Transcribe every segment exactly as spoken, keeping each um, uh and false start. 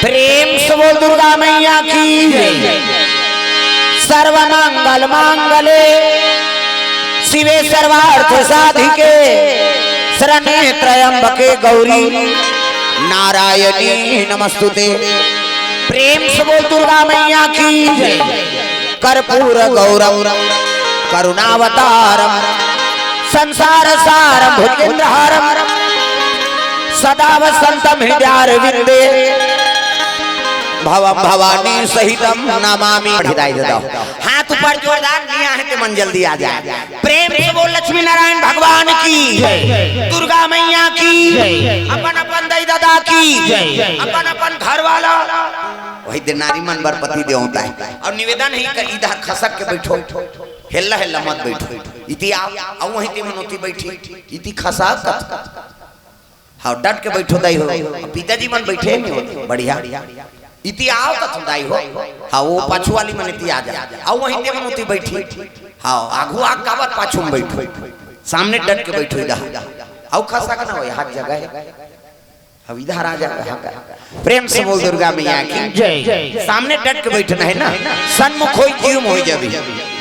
प्रेम से बोल दुर्गा मैया की। सर्वमंगल मांगले शिवे सर्वार्थ साधिके शरण्ये त्र्यंबके गौरी नारायणी नमस्तुते। प्रेम से बोल दुर्गा मैया की। कर्पूर गौरम करुणावतारम संसार सारम भुजगेंद्रहारम सदा वसंतम हृदयारविंदे भवम भवानी सहितम नमामि। बढ़िया दे दो। हाथ ऊपर जोरदार दिया है तो मन जल्दी आ जाए। प्रेम से बोल लक्ष्मी नारायण भगवान की, दुर्गा मैया की, अपन अपन दाई दादा की, अपन अपन घर वाला। वही दिन नारी मन बर पति देवता है। और निवेदन है कि इधर खसक के बैठो, हेल्ला हेल्ला मत बैठो। इति आओ, आओ वहीं ते मनोती बैठी, इति खसक। हाँ, डट के बैठो दाई हो। अब पिताजी मन बैठे नहीं हो, बढ़िया। इति आओ कथम दाई हो। हाँ, वो पाछू वाली मन इति आ जा। आओ वहीं ते मनोती बैठी। हाँ, आगू आग काबर पाछू में बैठो। सामने डट के बैठो इधर। आओ खसक ना हो, हाथ जगह है। अब इधर आ जा, कहाँ का? प्रेम से बोल दुर्गा मैया की। जय। सामने डट के बैठना है ना, सन्मुख होई जीव मोहि जबी।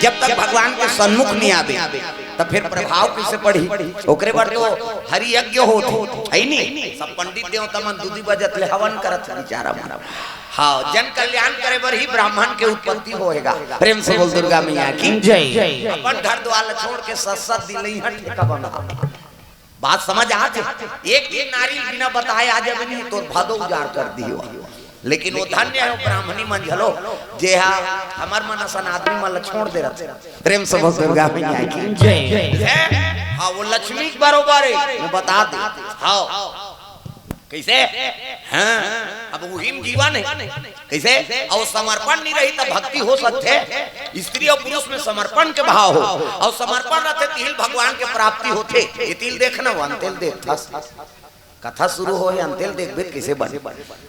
जब तक भगवान के सन्मुख नहीं आवे, तब फिर प्रभाव कैसे पड़ी? ओकरे बर तो हरि यज्ञ होत है, है नी? सब पंडित देवता मन दूधी बजत ले हवन करत है बेचारा मन। हाँ, जन कल्याण करे बर ही ब्राह्मण के उत्पत्ति होएगा। प्रेम से बोल दुर्गा मैया की। जय। अपन घर द्वार ला छोड़ के सत सत दिन नहीं हट ठेका बंधा। बात समझ आत हे? एक दिन नारी बिना बताए आ जावे नहीं, तोर भादो उजाड़ कर दियो। लेकिन वो धन्य है, वो ब्राह्मणी मन घलो, जे हा हमर मन असन आदमी मन ला छोड़ दे रथे। प्रेम से बोल दुर्गा मैया की। जय। है? हाँ, वो लक्ष्मी के बरोबर है, मैं बता दे। हाँ। कैसे? हाँ, अब उही में जीवन है। कैसे? और समर्पण नहीं रही तब भक्ति हो सकथे। स्त्री और पुरुष में समर्पण के भाव हो, और समर्पण रहथे तिल भगवान के प्राप्ति होथे। ये तिल देखना, वो अंतिल देख थस। कथा शुरू हो है, अंतिल देख बेत कैसे बने।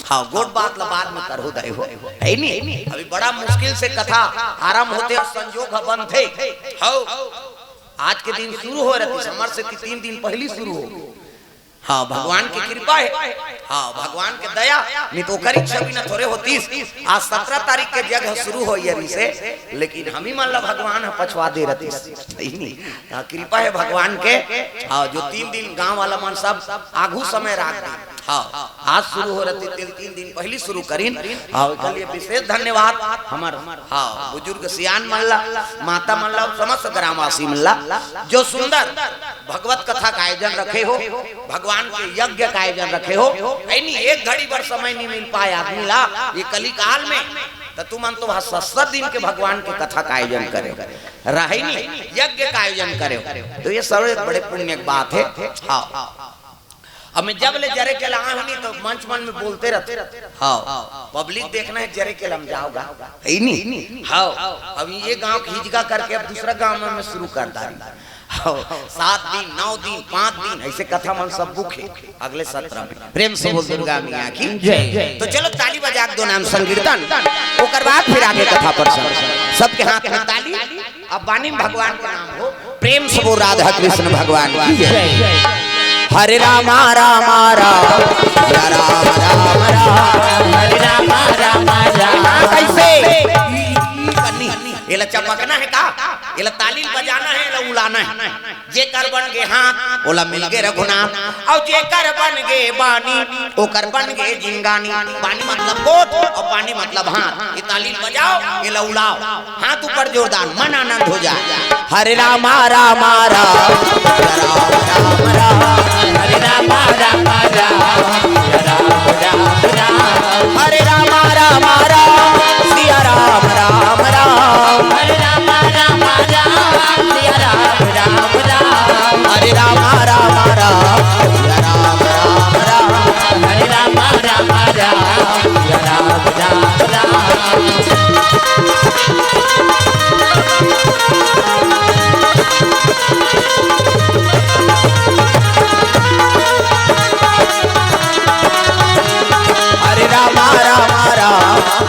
हाँ, गोट बात ला बाद में करहु दाई हो, है नी? अभी बड़ा मुश्किल से कथा आरंभ होथे और संजोग ह बनथे। हौ, आज के दिन शुरू हो रहती, समर से ती-, तीन दिन पहली शुरू हो। हाँ, भगवान की कृपा है। हाँ, भगवान के दया, नहीं तो ओकर इच्छा बिना थोड़े होतीस। आज सत्रह तारीख के जग ह शुरू हो ये रही से, लेकिन हम ही मन ला भगवान ह पछवा दे रहतीस। सही नहीं? हाँ, कृपा है भगवान के। हाँ, जो तीन दिन गांव वाला मन सब आगू समय राख दे। हाँ, आज शुरू हो रहती, तीन, तीन दिन पहली शुरू करीन। हाँ, ओकर लिए विशेष धन्यवाद हमर, हाँ, बुजुर्ग सियान मन ला, माता मन ला, समस्त ग्रामवासी मन ला, जो सुंदर भगवत कथा का आयोजन रखे हो, भगवान के यज्ञ का आयोजन रखे हो। ऐनी एक घड़ी भर समय नहीं मिल पाए आदमी ला ये कलिकाल में, तो तुमन तो वहाँ सत सत दिन के भगवान के कथा का आयोजन करे हो, रहे नहीं, यज्ञ का आयोजन करे हो, तो ये सब बड़े पुण्य की बात है। हाँ, अब मैं जब ले जरे के ला आए हूँ नहीं तो मंच मन में बोलते रहते। हाँ, पब्लिक देखना है जरे के ला हम जाओगा, है नहीं? हाँ, अब ये गांव की हिजगा करके अब दूसरा गांव में मैं शुरू कर डाली। हाँ, सात दिन, नौ दिन, पाँच दिन, ऐसे कथा मन सब बुक है अगले सत्र में। प्रेम से बोल दुर्गा मैया की। जय। तो चलो ताली बजा के दो नाम संकीर्तन, ओकर बाद फिर आगे कथा पर सब। सबके हाथ में ताली। अब बानी में भगवान के नाम हो, प्रेम से बोल राधा कृष्ण भगवान की जय। जय। हरे रामा रामा राम, या राम राम राम। हरे रामा रामा राम। हाँ, कैसे? एला चपकना है का? एला ताली बजाना है, एला उलाना है। जेकर बन गे हाथ, ओला मिल गे रघुनाथ। और जेकर बन गे बानी, ओकर बन गे जिंगानी। बानी मतलब गोठ और बानी मतलब हाथ। ये ताली बजाओ, ये लउलाओ। हाथ ऊपर जोरदार, मन आनंद हो जाए। हरे रामा रामा राम, राम राम राम। हरे राम राम राम, सिया राम राम राम। हरे राम राम राम राम, सिया राम राम राम। हरे राम राम राम, सिया राम राम राम। हरे राम राम राम, सिया राम राम राम। हरे राम राम राम,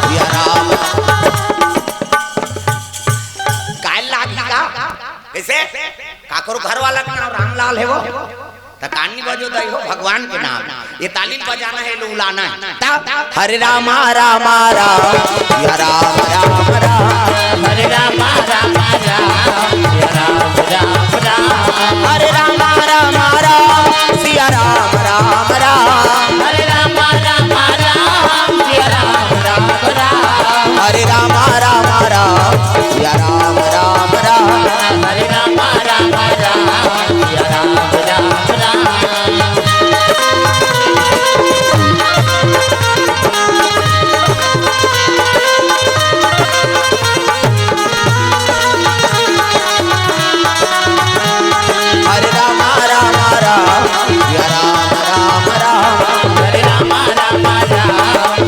सिया राम। काय लागी का? कइसे? काकरो घर वाला के नाम रामलाल हे वो? त कान नी बजो दई हो, भगवान के नाम। ये ताली बजाना हे, लुलाना हे। त हरे राम राम राम, सिया राम राम राम। हरे राम राम राम, सिया राम राम राम। हरे राम राम राम, सिया राम राम राम। हरे राम राम राम, सिया राम राम राम। हरे राम राम राम, सिया राम राम राम। हरे राम राम राम, सिया राम राम राम। हरे राम राम राम, सिया राम राम राम। हरे राम राम राम,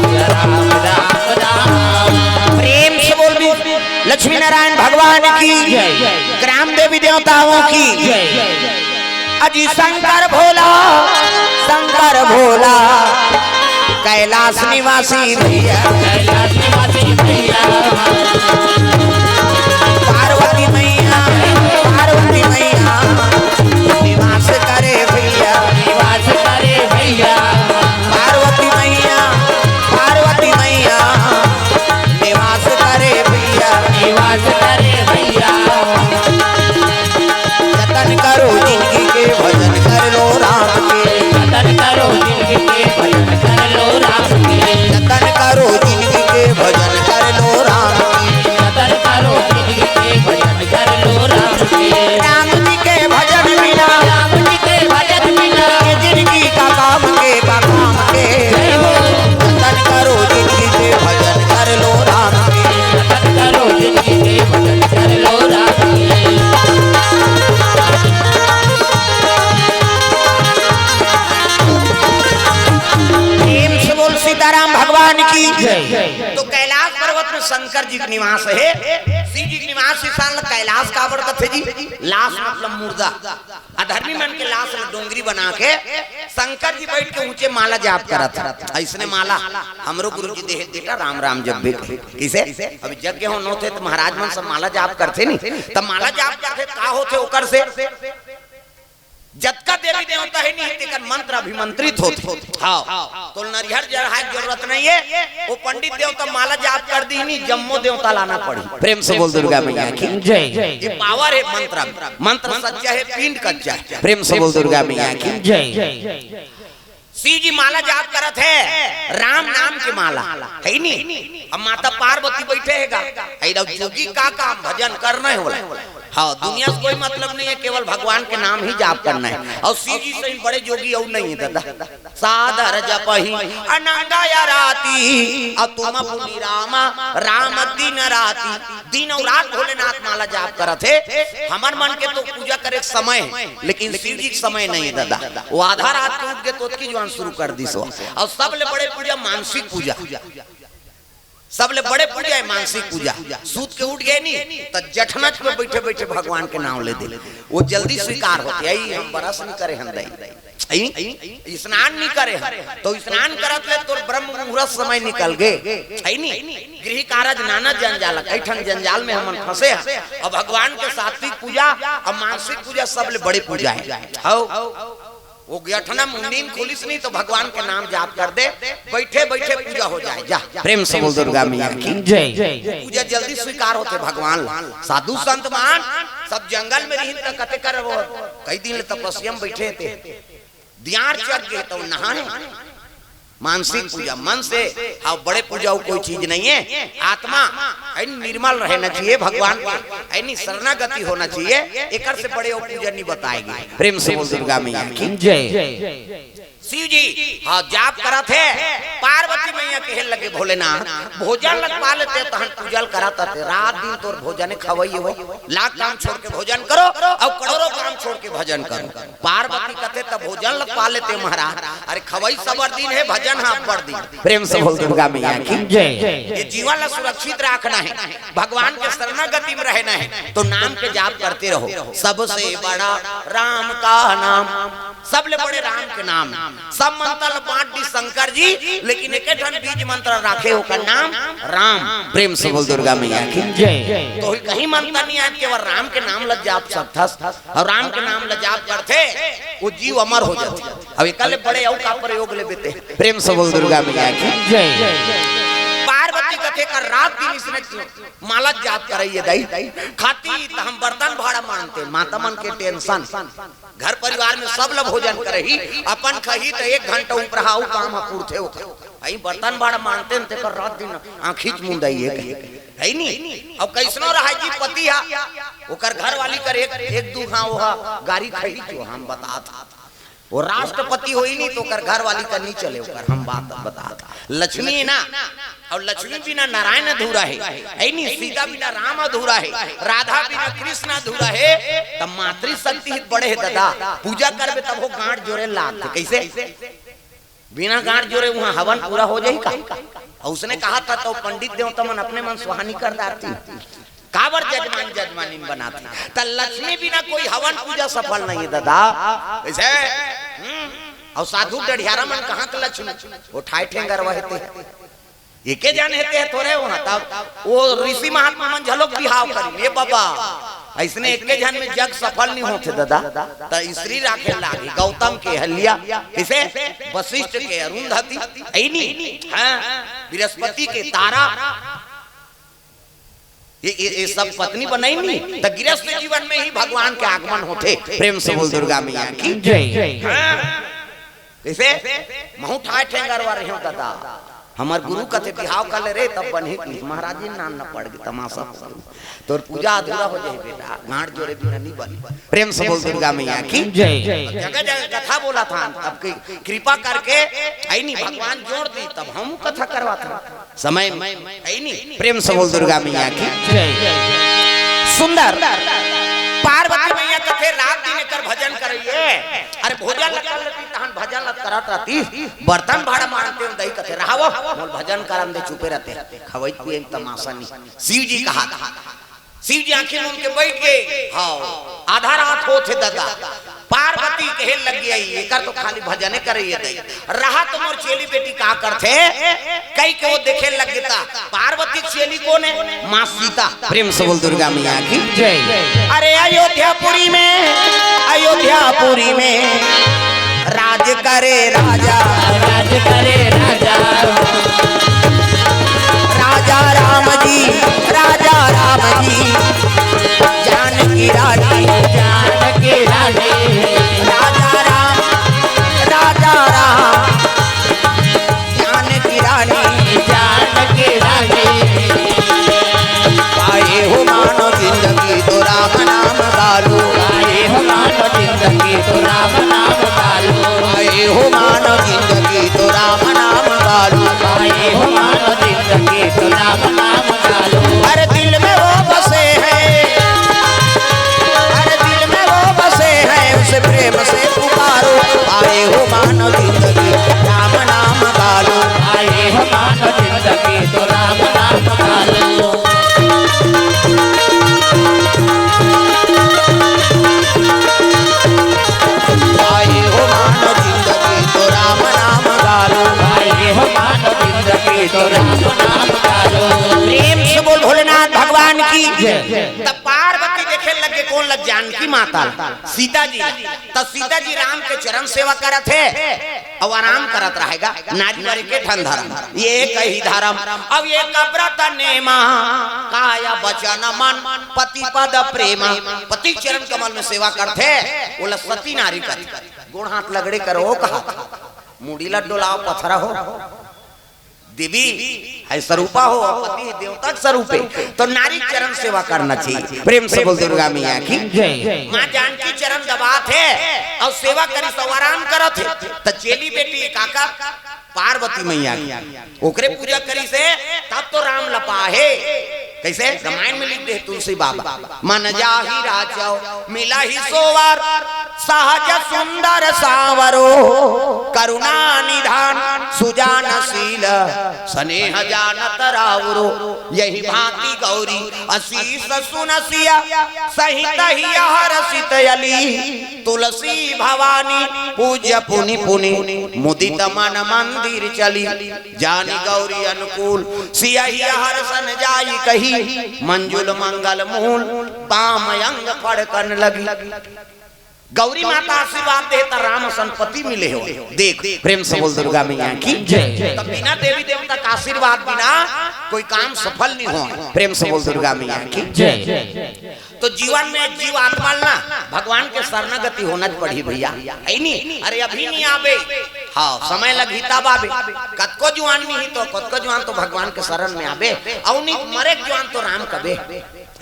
सिया राम राम राम। प्रेम से बोल भी लक्ष्मी नारायण भगवान की, जय। ग्राम देवी देवताओं की। जय। अजी शंकर भोला, शंकर भोला, कैलाश निवासी भैया। कैलाश निवासी भैया। पार्वती मैया, पार्वती मैया, निवास करे भैया। निवास करे भैया। पार्वती मैया, पार्वती मैया, निवास करे भैया। निवास करे भैया। जतन करो जिनगी के, भजन कर लो राम के। जतन करो जिनगी के, भजन कर लो राम के। जतन करो जिनगी के, भजन कर लो राम के। जतन करो जिनगी के, भजन कर लो राम के। राम जी के भजन बिना, राम जी के भजन बिना, ये जिनगी का काम के, का काम के। जय हो। जतन करो जिनगी के, भजन कर लो राम के। जतन करो जिनगी के, भजन कर लो राम के। प्रेम से बोल सीताराम भगवान की। जय। तो कैलाश पर्वत में शंकर जी के निवास हे। शिव जी के निवास स्थान ल कैलाश काबर कथे जी? लाश मतलब मुर्दा। अधर्मी मन के लाश ल डोंगरी बना के शंकर जी बैठ के ऊंचे माला जाप करत हे। अइसने माला हमरो गुरु जी देहे बेटा राम राम जप भी। कइसे? अभी यज्ञ होन होथे त महाराज मन सब माला जाप करथे नी, त माला जाप करथे त का होथे ओकर से? जतका देवी देवता हे नी, तेकर मंत्र अभिमंत्रित होथे। हाँ, तो नरिहर चढ़ाए के जरूरत नइ हे, वो पंडित देवता माला जाप कर दिही नी, जम्मो देवता लाना पड़ही। प्रेम से बोल दुर्गा मैया की। जय। ये पावर हे मंत्र, मंत्र सच्चा हे, पिंड कच्चा हे। प्रेम से बोल दुर्गा मैया की। जय। शिव जी माला जाप करत हे, राम नाम के माला, हे नी? अब माता पार्वती बइठे हे गा, हे दा जोगी का काम, भजन करना हे बोला। हाँ, दुनिया से कोई मतलब नइ हे, केवल भगवान के नाम ही जाप करना हे। अउ शिव जी सही बड़े जोगी अउ नइ हे दादा। सादर जपहि अनंग आरती, अउ तुम पुनि राम, राम दिन राती। दिन अउ रात भोलेनाथ माला जाप करत हे। हमर मन के तो पूजा करे के समय हे, लेकिन शिव जी के समय नइ हे दादा। वो आधा रात के उठ के तोतकी जुआन शुरू कर दिस हो। अउ सबले बड़े पूजा मानसिक पूजा, सबले बड़े पूजा हे मानसिक पूजा। सूत के उठ गे नी, त जठनच में बइठे बइठे भगवान के नाम ले दे, वो जल्दी स्वीकार होथे। अई हम brush नइ करे हन दई, अई स्नान नइ करे हन, त स्नान करत ले तोर ब्रह्म मुहूर्त समय निकल गे, हे नी? गृह कारज नाना जंजाल, कई ठन जंजाल में हमन फंसे हन। अउ भगवान के सात्विक पूजा अउ मानसिक पूजा सबले बड़े पूजा हे। हौ, वो जठना मुंडी म खुलिस नी त भगवान के नाम जाप कर दे, बइठे बइठे पूजा हो जाय। जा, प्रेम से बोल दुर्गा मैया की। जय। पूजा जल्दी स्वीकार होथे भगवान ला। साधु संत मन सब जंगल में रिहिन त कते कर वो कई दिन ले तपस्या में बइठे हे ते। दियार चढ़ गे त नहाए। मानसिक पूजा, मन से। हाँ, बड़े पूजा अउ कोई चीज नहीं है। आत्मा है नी, निर्मल रहना चाहिए भगवान के, है नी, शरणागति होना चाहिए। एकर से बड़े अउ पूजा नहीं बताएगी। प्रेम से बोल दुर्गा मैया की। जय। शिव जी, हाँ, जाप करत हे। पार्वती मैया कहे लगे, भोलेनाथ, भोजन ल पा लेते तहन पूजा ल करत हे। रात दिन तोर भोजन खवई हो, लाख काम छोड़ के भोजन करो अउ करोड़ों काम छोड़ के भजन करो। पार्वती कथे, "त भोजन ल पा लेते महाराज, अरे खवई सबर दिन हे, भजन ह अब्बड़ दिन।" प्रेम से बोल दुर्गा मैया की। जय। ये जीवन ल सुरक्षित रखना हे, भगवान के शरणागति में रहना हे, तो नाम के जाप करते रहो। सबसे बड़ा राम का नाम, सबले बड़े राम के नाम। सब मंत्र ल बांट दी शंकर जी, लेकिन एके ठन बीज मंत्र राखे, ओकर नाम राम। प्रेम से बोल दुर्गा मैया की। जय। तो ही कहीं मंत्र नहीं आए, केवल राम के नाम ल जाप सकथस। अउ राम के नाम ल जाप करथे, वो जीव अमर हो जाथे। अब एकर ले बड़े अउ का प्रयोग ले बेते? प्रेम से बोल दुर्गा मैया की। जय। पार्वती कथे कर रात दिन इसने माला जाप करइए दाई। खाती त हम बर्तन भाड़ा मानते, माता मन के टेंशन। घर परिवार में सब ल भोजन करही, अपन खही त एक घंटा ऊपर हाउ काम ह पूरथे ओकर। अई बर्तन भाड़ा मानते न, तेकर रात दिन आँखी च मुंदाई हे कहे। है नी? अब कैसनो रहा जी पति हा, ओकर घरवाली कर एक, एक दू हाँ ओहा गारी खई जो हम बतात। वो राष्ट्रपति होई नी तो ओकर घरवाली कर नी चले, ओकर हम बात बतात। लक्ष्मी हे ना, अउ लक्ष्मी बिना नारायण अधूरा हे, है नी? सीता बिना राम अधूरा हे, राधा बिना कृष्ण अधूरा हे, त मातृशक्ति ही बड़े हे दादा। पूजा करबे तब हो गांठ जोरे लागथे। कैसे? बिना गांठ जोरे उहाँ हवन पूरा हो जाही का? अउ उसने कहा था तो पंडित देवता मन अपने मन सुहानी कर डारती। काबर जजमान जजमानिन बनाती? त लक्ष्मी बिना कोई हवन पूजा सफल नहीं हे दादा। ऐसे? हम्म। अउ साधु डढ़ियारा मन कहाँ के लक्ष्मी? वो ठाय ठेंगर वहते। एके जन हेते हे थोरे उहाँ, तब वो ऋषि महात्मा मन झलोक बिहाव करिन, ए बाबा, अइसने एके जन में जग सफल नहीं होथे दादा। त स्त्री राखे लागे, गौतम के अहल्या, किसे? वशिष्ठ के अरुंधति, ऐनी, हाँ, बृहस्पति के तारा, ये, ये, ये सब पत्नी बनई नी, त गृहस्थ जीवन में ही भगवान के आगमन होथे। प्रेम से बोल दुर्गा मैया की। जय। हाँ। कइसे? महूँ ठाय ठेंगरवा रहे हो दादा। हमर गुरु कथे बिहाव कर ले रे, तब बनही। महाराज जी नाम न पड़ गए, तमाशा। तोर पूजा अधूरा हो जाए बेटा, गांठ जोरे बिना नहीं बनी। प्रेम से बोल दुर्गा मैया की। जय। जगह जगह कथा बोला था, अब कोई कृपा करके ऐनी भगवान जोड़ दी, तब हम कथा करवा था। समय में है नी। प्रेम से बोल दुर्गा मैया की। जय। सुंदर। पार्वती मैया कथे रात दिन एकर भजन करइए। अरे भोजन ल कर लेती तहन भजन ल करत रहती। बर्तन भाड़ा मानते हो दई कथे रहावो। मोल भजन करन दे चुपे रहते। खवई पिए तमाशा नहीं। शिव जी कहा था। शिव जी आंखें मूंद के बैठ गए। हाँ, आधा रात होत हे दादा। पार्वती कहे लग गई, "एकर तो खाली भजने करे ये दई। रहा तो मोर चेली बेटी का करथे?" कई के वो देखे लग गया। पार्वती के चेली कोन हे? माँ सीता। प्रेम से बोल दुर्गा मैया की। जय। अरे अयोध्यापुरी में, अयोध्यापुरी में राज करे राजा। राज करे राजा। राजा राम जी, राजा राम जी, जानकी रानी। जानकी रानी। राजा राम, राजा राम, जानकी रानी। जानकी रानी। पाए हो मानव जिंदगी तो राम नाम गालो। पाए हो मानव जिंदगी तो राम नाम गालो। पाए हो मानव जिंदगी तो राम नाम गालो। पाए हो मानव जिंदगी तो राम नाम गालो। अरे दिल में वो बसे हैं, अरे दिल में वो बसे हैं, उसे प्रेम से पुकारो। पाए हो मानव जिंदगी राम नाम गालो। पाए हो मानव जिंदगी तो राम नाम गालो। पाए हो मानव जिंदगी तो राम नाम गालो। पाए हो मानव जिंदगी तो राम नाम गालो। प्रेम से बोल भोलेनाथ भगवान की। जय। तब पार्वती देखे लगे कोन ल, जानकी माता ल, सीता जी। तब सीता जी राम के चरण सेवा करत हे। अब आराम करत रहेगा। नारी बर एके ठन धरम, ये कही धरम। अब ये कब्रत नेमा, काया बचन मन, पति पद प्रेमा। पति चरण कमल में सेवा करथे, ओला सती नारी करथे। गोड़ हाथ लगड़े करो कहा। मुड़ी ला डोलाव पथरा हो, देवी है स्वरूपा हो, पति है देवता के स्वरूप है, तो नारी चरण सेवा करना चाहिए। प्रेम से बोल दुर्गा मैया की। माँ जानकी चरण दबात हे अउ सेवा करिस अउ आराम करत हे, त चेली बेटी काकर, पार्वती मैया की, ओकरे पूजा करिस हे, तब तो राम लपा हे। कइसे? रामायण में लिख दे तुलसी बाबा, मन जाहि राचव मिलहि सोवर, सहज सुंदर सांवरो, करुणा निधान सुजान शील, स्नेह जानत रावरो। यहि भांति गौरी असीस सुनसिया, सहित हिय हरषित अली। तुलसी भवानी पूज्य पुनि पुनि, मुदित मन मंदिर चली। जानि गौरी अनुकूल सियहिय हरषन जाई कही, मंजुल मंगल मूल बाम अंग फड़कन लगी। गौरी माता आशीर्वाद दे त राम असन पति मिले हो। देख, प्रेम से बोल दुर्गा मैया की। जय। तो बिना देवी देवता का आशीर्वाद बिना कोई काम सफल नहीं हो। प्रेम से बोल दुर्गा मैया की। जय। तो जीवन में जीव आत्मा ल ना भगवान के शरणागति होना च पड़ही भैया, है नी? अरे अभी नहीं आबे, हाँ समय लगही तब आबे। कतको जुआन नहीं ही तो, कतको जुआन तो भगवान के शरण में आबे, अउ नहीं मरे के जुआन तो राम कबे,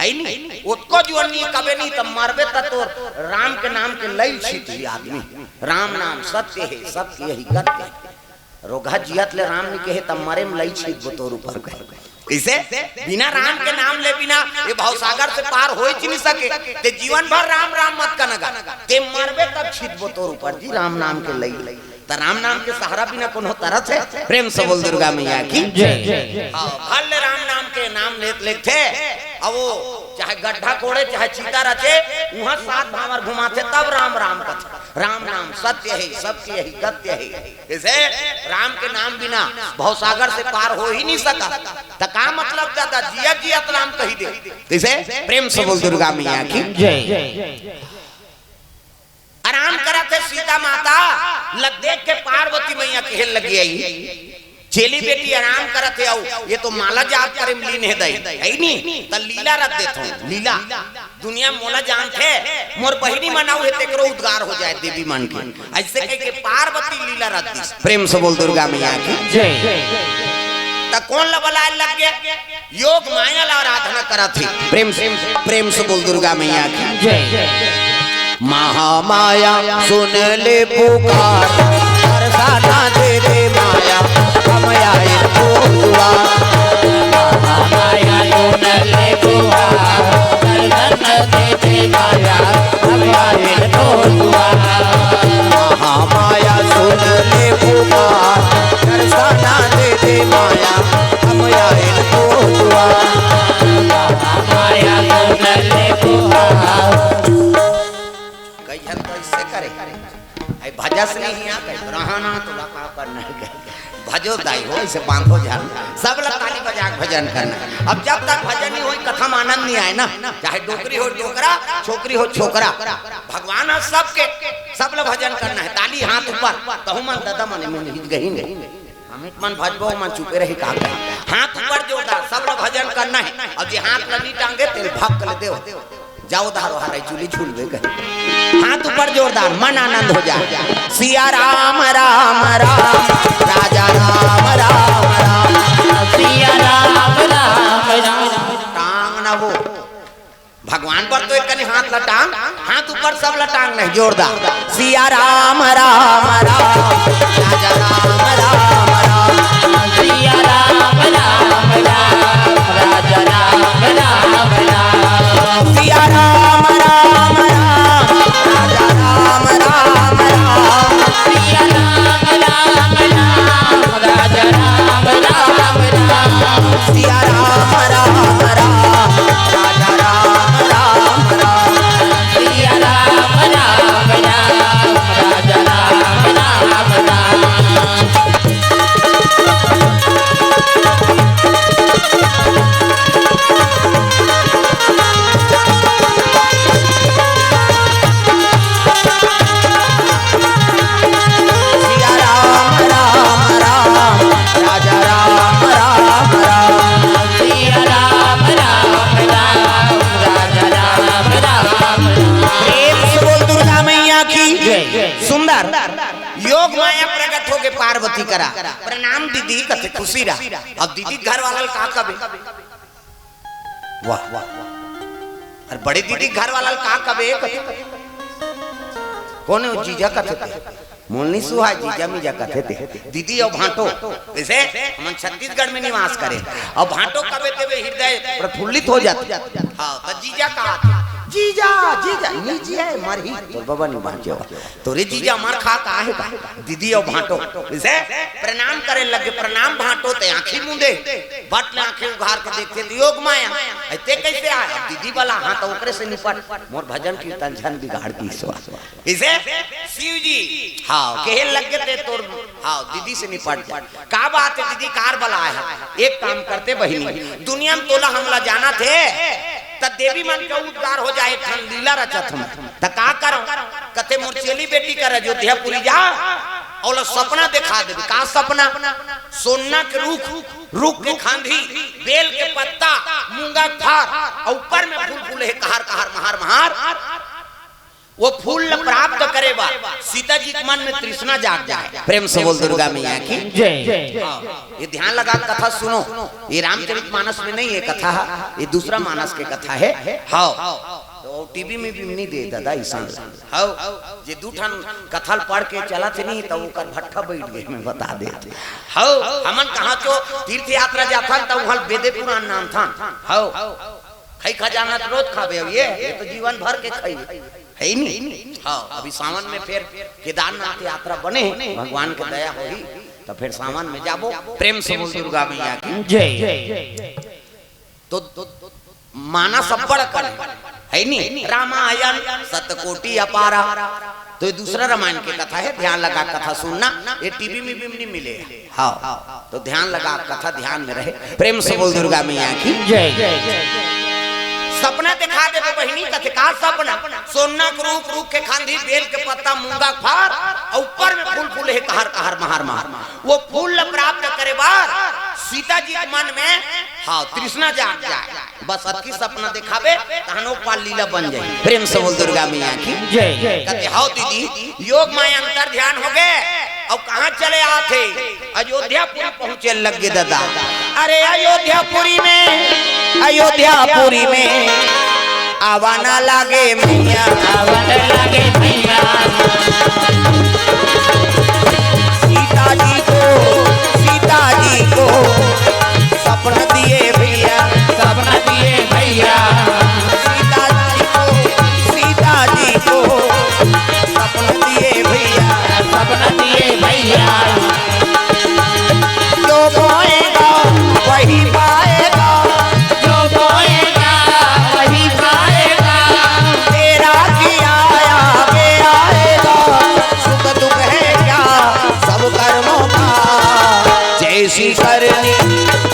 है नी? ओतको जुआन नहीं कबे नहीं तो मरबे त तो राम के नाम के लई छित ही आदमी। राम नाम सत्य है, सत्य यही गत्य है। रोगहा जियत ले राम नहीं कहे, तब मरे में लई छित बोतोर ऊपर कहे। इसे बिना राम के नाम ले बिना ये भवसागर से पार हो ही नहीं सके। ते जीवन भर राम राम मत कनगा, ते मरबे तब छित बोतोर ऊपर जी राम नाम के लई। त राम नाम के सहारा बिना कोनो तरह से। प्रेम से बोल दुर्गा मैया की। जय। हाँ, भर ले राम नाम के नाम लेत लेत थे, अब वो चाहे गड्ढा कोड़े चाहे चीता रचे, वहाँ सात भांवर घुमाथे तब राम राम कथे। राम नाम सत्य है, सत्य है, गत्य है। इसे राम के नाम बिना भवसागर से पार हो ही नहीं सका। त का मतलब दादा, जिया जिया त राम कही दे। इसे प्रेम से बोल दुर्गा मैया की। जय। आराम करत हे सीता माता ल देख के पार्वती मैया कहे लगी आई, चेली बेटी आराम करत हे, अउ ये तो माला जाप करे में लीन हे दई, है नी? त लीला रख देथों, लीला। दुनिया मोला जानथे, मोर बहिनी मन अउ हे तेकरो उद्धार हो जाए देवी मन के। ऐसे कह के पार्वती लीला रख दिस। प्रेम से बोल दुर्गा मैया की। जय। त कोन ल बलाए लग गे? योग माया ला आराधना करत हे। प्रेम से, प्रेम से बोल दुर्गा मैया की। जय। महामाया सुन ले पुकार, दर्शना दे दे माया, हम आए तो दुआर। महामाया सुन ले पुकार, दर्शन दे दे माया, हम आए तो दुआर। महामाया सुन ले पुकार, दर्शना दे दे माया, हम आए तो दुआर। महामाया सुन ले पुकार। कई झन तो इससे करे, आई भजस नहीं आ, कई रहना तो लगा करना है। भजो दाई हो, इसे बांधो जान, सब ला ताली बजा के भजन करना। अब जब तक भजन नहीं होई, कथा में आनंद नहीं आए ना। चाहे डोकरी हो डोकरा, छोकरी हो छोकरा, भगवान ह सबके, सब ला भजन करना है। ताली हाथ ऊपर, कहूँ मन दादा मने मन हिच गही नहीं। अमित मन भजबो मन चुपे रही का कहे। हाथ ऊपर जोरदार, सब ला भजन करना है। अउ जे हाथ ला नहीं टांगे, तेल भक्क ले देव। जाओ धारो हरे चूली झूलबे कहे। हाथ ऊपर जोरदार, मन आनंद हो जाए। सिया राम राम राम, राजा राम राम राम। सिया राम राम राम। टांग ना वो, भगवान पर तो एक कनी हाथ ला टांग, हाथ ऊपर सब ला टांग नहीं, जोरदार। सिया राम राम राम, राजा राम राम राम। सिया राम राम राम, राजा राम राम राम। सिया राम राम राम, राजा राम राम राम। सिया राम राम राम, राजा राम राम राम। सिया राम राम राम, राजा राम राम राम। सिया राम राम राम, राजा राम राम राम। करा, "प्रणाम दीदी," कथे, "खुशी रहा।" अब दीदी घर वाला ल का कबे? वाह, वाह। अरे बड़े दीदी घर वाला ल का कबे? कथे, "कोन हे ओ जीजा?" कथे, "मोल नी सुहाय, जीजा मीजा कथे ते।" दीदी अउ भांटो, जइसे हमन छत्तीसगढ़ में निवास करे, अउ भांटो कबे तेबे हृदय प्रफुल्लित हो जाथे। हाँ, त जीजा कहा थे, "जीजा, जीजा, नी जीजा, मरही, तोर बबा नी बांचे हो।" तोरे जीजा मर खा का हे का? दीदी अउ भांटो। जइसे प्रणाम करे लगे, "प्रणाम भांटो," ते आंखी मूंदे, बट ले आंखी उघार के देखथे, त योग माया, "अइ ते कइसे आय?" दीदी वाला, "हाँ, त ओकरे से निपट, मोर भजन कीर्तन झन बिगाड़ दी ईश्वर।" कइसे? शिव जी, हाँ, कहे लगे ते तोर, हाँ, दीदी से निपट जा। "का बात हे दीदी, काबर बलाय हस?" "एक काम करते बहिनी, दुनिया में तोला हमला जानथे, त देवी मन के उद्गार हो जाय, एक ठन लीला रचत हंव।" "त का करंव?" कथे, "मोर चेली बेटी कर अयोध्यापुरी जा, ओला सपना देखा देबे।" "का सपना?" "सोन्ना के रूख, रूख के खांधी, बेल के पत्ता, मूंगा के फार, अउ ऊपर में फूल फूले हे, कहार कहार, महार महार। वो फूल ल प्राप्त करे बर सीता जी के मन में तृष्णा जाग जाय।" प्रेम से बोल दुर्गा मैया की। जय। हाँ, ये ध्यान लगा के कथा सुनो, ये रामचरित मानस में नहीं हे कथा, ये दूसरा मानस के कथा हे। हाँ, त टीवी में भी नी दे दादा, अइसन। हाँ, जे दू ठन कथा ल पढ़ के चलथे नहीं, त ओकर भट्ठा बइठ गे, मैं बता देथंव। हाँ, हमन कहाँ तो तीर्थ यात्रा जाथन, त उहाँ बेदे पुरान नानथन। हाँ, खई खजाना त रोज खाबे, अब ये, ये तो जीवन भर के खई। हे नी? हाँ, अभी सावन में फेर केदारनाथ यात्रा बने हे, भगवान के दया होही, त फेर सावन में जाबो। प्रेम से बोल दुर्गा मैया की। जय। तो, तो मानस अब्बड़ अकन हे, हे नी? रामायण शतकोटि अपारा। तो ये दूसरा रामायण के कथा हे, ध्यान लगा कथा सुनना, ये टीवी में भी नी मिले। हाँ, तो ध्यान लगा, कथा ध्यान में रहे। प्रेम से बोल दुर्गा मैया की। जय। सपना देखा देबे बहिनी, कथे का सपना? सोन्ना के रूख, रूख के खांधी, बेल के पत्ता, मूंगा के फार, अउ ऊपर में फूल फूले हे, कहार कहार, महार महार। वो फूल ल प्राप्त करे बर सीता जी के मन में, हाँ, तृष्णा जाग जाय। बस अतकी सपना देखाबे, तहन ओ पार लीला बन जाय। प्रेम से बोल दुर्गा मैया की। जय। कथे, "हव दीदी, योग माया अंतर ध्यान होगे, अउ कहाँ चले आथे?" अयोध्यापुरी पहुँचे लगे दादा। अरे अयोध्यापुरी में, अयोध्यापुरी में आवा ना लागे मैया, आवा ना लागे मैया। सीता जी को, सीता जी को सपना दिए भैया, सपना दिए भैया। सीता जी को, सीता जी को सपना दिए भैया, सपना दिए भैया। जो बोएगा वही पाएगा, जो बोएगा वही पाएगा। तेरा किया आगे आएगा, सुख दुख है क्या सब कर्मों का। जैसी करनी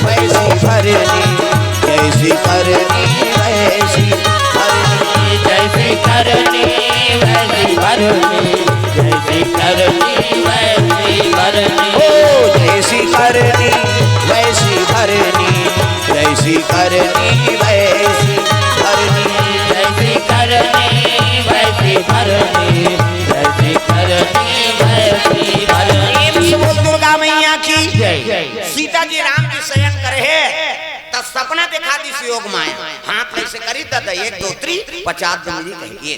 वैसी भरनी, जैसी करनी वैसी भरनी। जैसी करनी वैसी भरनी, जैसी करनी वैसी भरनी। ओ जैसी करनी वैसी भरनी, जैसी करनी वैसी भरनी। जैसी करनी वैसी भरनी, जैसी करनी वैसी भरनी। प्रेम से बोल दुर्गा मैया की। जय। सीता जी राम जी शयन करे हे, त सपना देखा दिस योग माया। हाथ अइसे करिस त एक दो तीन पचास दो मिली कही। ये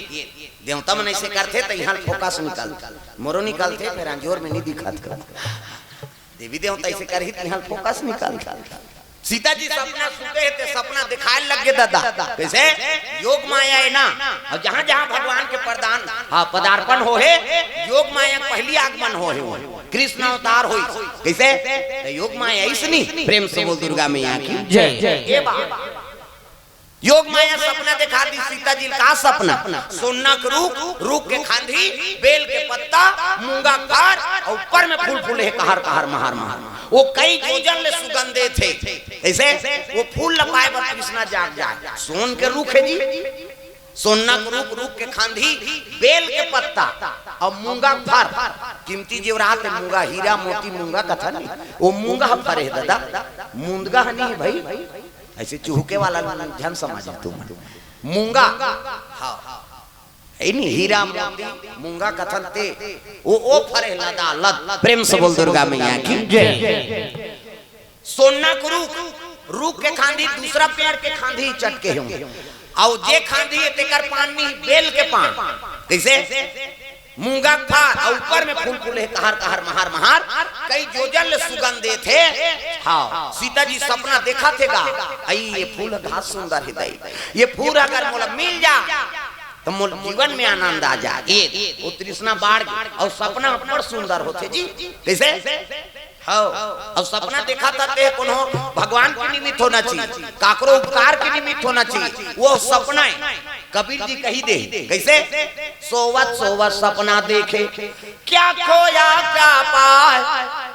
देवता मन अइसे करथे त इहाँ फोकस निकल, मोरो निकलथे, फेर अंजोर में नी दिखत। देवी देवता अइसे करही त इहाँ फोकस निकल। सीता जी सपना सुते हे, ते सपना देखाय लगे दादा। कइसे? योग माया हे ना। अउ जहाँ जहाँ भगवान के प्रदान, हाँ, पदार्पण होहे, योग माया के पहिली आगमन होहे, कृष्ण अवतार होइस। कइसे? त योग माया अइसनी। प्रेम से बोल दुर्गा मैया की। जय। ये बात। योग माया सपना देखा दिस सीता जी ल। का सपना? सोना के रूख, रूख के खांधी, बेल के पत्ता, मूंगा के फार, अउ ऊपर में फूल फूले हे, कहार कहार, महार महार। वो कई योजन ले सुगंध देथे। कइसे? वो फूल ल पाय बर तृष्णा जाग जाय। सोन के रूख हे जी, सोना के रूख, रूख के खांधी, बेल के पत्ता अउ मूंगा के फार। कीमती जेवरात हे मूंगा, हीरा मोती मूंगा कथन। वो मूंगा ह फरे हे दादा, मुंदगा ह नहीं हे भाई। अइसे चुहके वाला झन समझ तुमन। मूंगा, हाँ, ए नी, हीरा मोती, मूंगा कथन ते, ओ, ओ फरे लदा लद। प्रेम से बोल दुर्गा मैया की जय। सोना के रूख, रूख के खांधी दूसरा पेड़ के खांधी चटके हों। अउ जे खांधी हे तेकर पान नी, बेल के पान। कइसे? मूंगा के फार, अउ ऊपर में फूल फूले हे, कहर कहर महार महार, कई जोजन ले सुगंध देथे। हाँ, सीता जी सपना देखथे गा, अई ये फूल घास सुंदर हे दई, ये फूल अगर मोला मिल जा, त मोर जीवन में आनंद आ जाए। ए, ओ तृष्णा बाढ़ गे, अउ सपना अब्बड़ सुंदर होथे जी। कइसे? हव, अउ सपना देखथे ते कोनो भगवान के निमित्त होना चाहिए, काकरो उपकार के निमित्त होना चाहिए। ओ सपना हे, कबीर जी कहि दे, कइसे? सोवत सोवत सपना देखे, क्या खोया क्या पाए,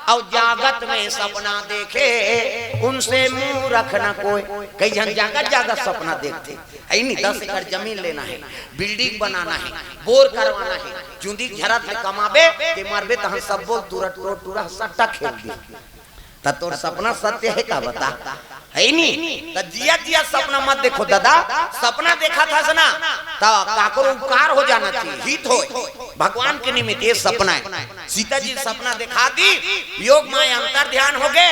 अउ जागत में सपना देखे, उनसे मूरख न कोय। कई झन जागत जागत सपना देखथे, हे नी, दस एकड़ जमीन लेना हे, बिल्डिंग बनाना हे, बोर करवाना हे, चुंदी झरत ले कमाबे, ते मरबे तहन सब बोल टूरा टूरा टूरा सट्टा खेल दे। त तोर सपना सत्य हे का बता? हे नी? त जिया जिया सपना मत देखो दादा, सपना देखथस ना, त काकरो उपकार हो जाना चाहिए, हित होय, भगवान के निमित्त ये सपना हे। सीता जी सपना देखा दी, योग माय अंतर ध्यान हो गे,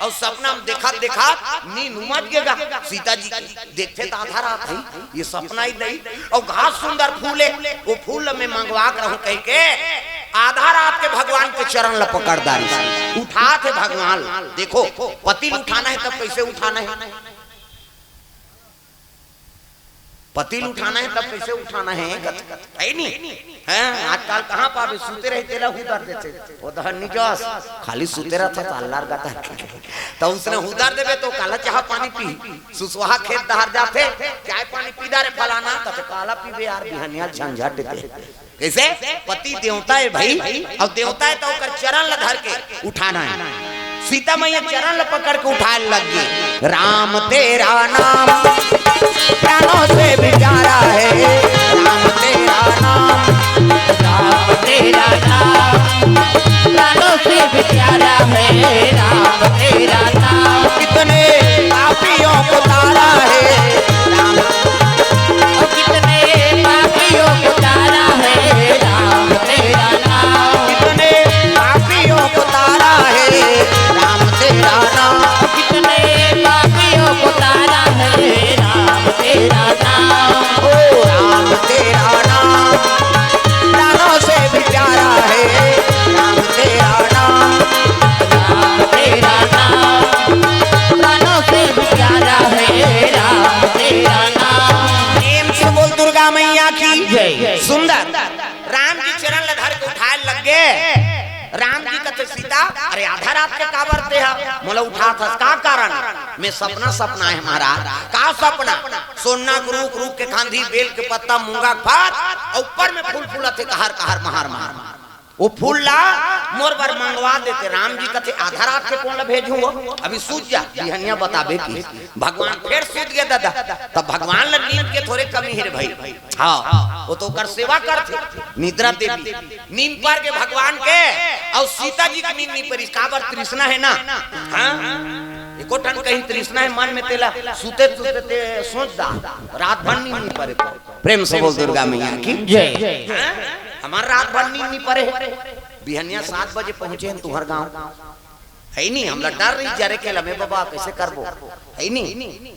अउ सपना में देखत देखत नींद उमज गे गा सीता जी के। देखथे त आधा रात हे, ये सपना ही नहीं। अउ घास सुंदर फूल हे, ओ फूल ल मैं मंगवा के रहूं कहिके आधा रात के भगवान के चरण ल पकड़ डारिस। उठाथे भगवान ल। देखो, पति ल उठाना हे तब कइसे उठाना हे? पति ल उठाना हे तब कइसे उठाना हे? हे नी? हैं, आजकल कहाँ पाबे, सुते रहे तेला हुदर देथे। ओ दहर निजस, खाली सुते रहथे त अल्लार गता। त उसने हुदर देबे त काला चाह पानी पी, सुसवाहा खेत डहर जाथे, चाय पानी पी डारे फलाना, त काला पीबे यार, बिहनिया झंझट दे। कइसे? पति देवता हे भाई, अउ देवता हे त ओकर चरण ल धर के उठाना हे। सीता मैया चरण ल पकड़ के उठाए लग गे। राम तेरा नाम प्राणों से भी प्यारा है, राम तेरा नाम, राम तेरा नाम प्राणों से भी प्यारा है, राम तेरा नाम। कितने पापियों को तारा है, राम, और कितने पापियों को तारा है, राम तेरा नाम। कितने पापियों को तारा है, राम तेरा नाम। कितने पापियों को तारा है, राम तेरा नाम। ओ राम तेरा नाम प्राणों से भी प्यारा है, राम तेरा नाम। राम तेरा नाम प्राणों से भी प्यारा है, राम तेरा नाम। प्रेम से बोल दुर्गा मैया की जय। सुंदर। राम जी चरण ल धर के उठाए लग गे। राम जी कथे, सीता, अरे आधा रात के काबर ते हा मोला उठाथस, का कारण? मैं सपना, सपना हे महाराज। का सपना? सोना के रूख, रूख के खांधी, बेल के पत्ता, मूंगा के फार, अउ ऊपर में फूल फूलत हे, कहर कहर महार महार। ओ फूल ला मोर बर मंगवा देते। राम जी कथे, आधा रात के कोन ला भेजूं वो? अभी सूत जा, बिहनिया बताबे कि। भगवान फेर सूत गे दादा। तब भगवान ला नींद के थोरे कमी हे रे भाई। हाँ, ओ तो ओकर सेवा करथे। निद्रा देवी। नींद पर गे भगवान के, अउ सीता जी के नींद नी परिस, काबर? तृष्णा हे ना। हाँ? एको ठन कहीं तृष्णा हे मन में तेला, सुते सुते ते सोच दा, रात भर नींद नी परे। प्रेम से बोल दुर्गा मैया की जय। हाँ? हमर रात भर नींद नी परे। बिहनिया सात बजे पहुंचे हन तुंहर गांव। हे नी, हमला डर रहिस जरे के लमे बाबा, कइसे करबो? हे नी?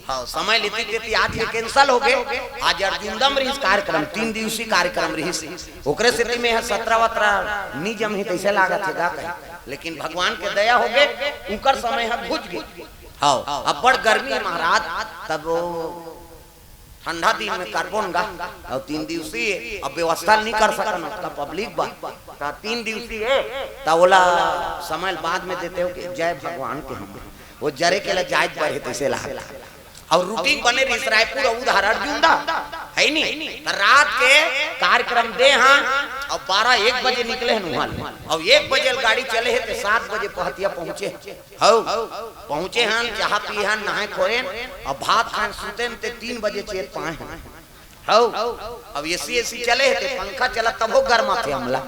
हाँ, समय लेती तेती आज ये cancel हो गे। आज अर्जुंदम रहिस कार्यक्रम, तीन दिवसीय कार्यक्रम रहिस। ओकरे सेती में ह सतरा वतरा नी जमही तइसे लागत हे गा कहीं। लेकिन भगवान के दया हो गे, उकर समय ह घुच गे। हाँ, अब्बड़ गर्मी हे महाराज, तब वो ठंडा दिन में करबो न गा, अउ तीन दिवसीय, अब व्यवस्था नी कर सकन, ओतका public बा, त तीन दिवसीय, त ओला समय बाद में देते हो कि जय भगवान के हम, वो जरे के ला जाए बर हे तइसे ला। अउ routine बने रहिस रायपुर अउ उधार अर्जुंदा, हे नी? त रात के कार्यक्रम दे हन, अउ बारह एक बजे निकले हन उहाँ ले, अउ एक बजे गाड़ी चले हे, त सात बजे पहतिया पहुँचे। हव, पहुँचे हन, चाहा पी हन, नहाए खोरेन, अउ भात खाएन, सुतेन ते तीन बजे चेत पाए हन। हव, अब AC, AC चले हे ते पंखा चलत तभो गरमाथे हमला।